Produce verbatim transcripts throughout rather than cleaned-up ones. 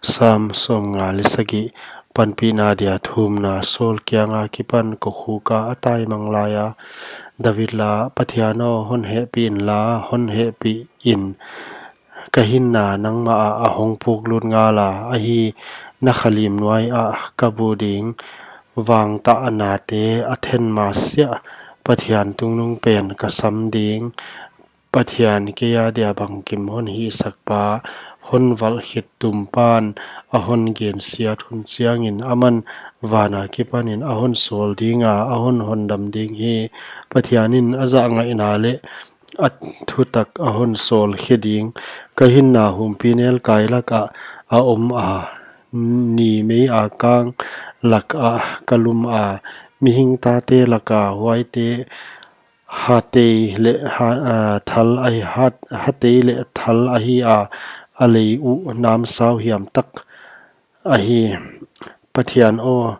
Sam sawmnga leh sagih. Panpihna dia thumna. Saul kianga kipan kokhuka a taimang laia David la. Pathian aw, hon hehpih inla, hon hehpih in. Ka hinna nangmah ah a hong puklut ngala, ahi, na khalim nuai ah ka bu ding. Vangtahnate a then masiah Pathian tungnungpen ka sam ding. Pathian, kei adia bangkim hon hihsakpa, hon valh khit tumpan a hon gensiat hun chiangin, aman vana kipanin a hon sawl dinga, a hon hondam ding hi. Pathianin a zahngaihna leh a thutak a hon sawl khe ding. Ka hinna humpinelkai lakah a om a, ni mei a kang lakah ka lum a, mihing tate laka huaite hatei leh ha, a, thal ahi, hat, hatei leh thal ahi a, a lei uh namsau hiam tak ahi. Pathian aw,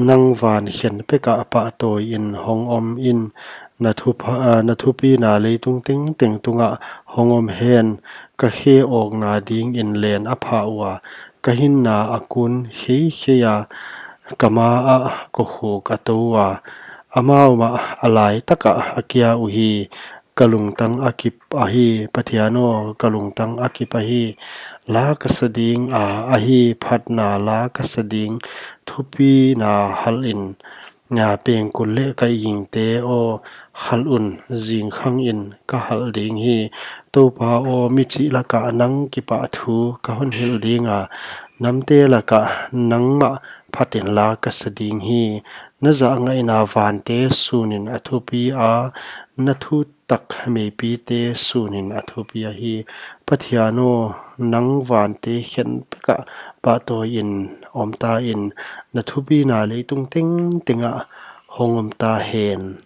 nang van khenpek ah pahtawi in hong om in, na thup-, a, na thupina leitung tengteng tungah hong om hen. Ka khe awkna dingin len a phah ua, ka hinna a kun kheikhei a, ka ma ah kokhuk a tou ua, amau mah a laitakah a kia uhi. Ka lungtang a kip ahi, Pathian aw, ka lungtang a kip ahi. La ka sa ding a, ahi, phatna la ka sa ding. Thupina halh in, a, pengkul leh ka ingte aw, halh un, zingkhang in ka halh ding hi. Toupa aw, michih lakah nang kipahthu ka hon hilh dinga, namte lakah nangmah phatin la ka sa ding hi. Na zahngaihna vante sunin a thupi a, na thutak meipite sunin a thupi ahi. Pathian aw, nang vante khenpek ah pahtawi in om ta in, na thupina leitung tengteng ah hong om ta hen.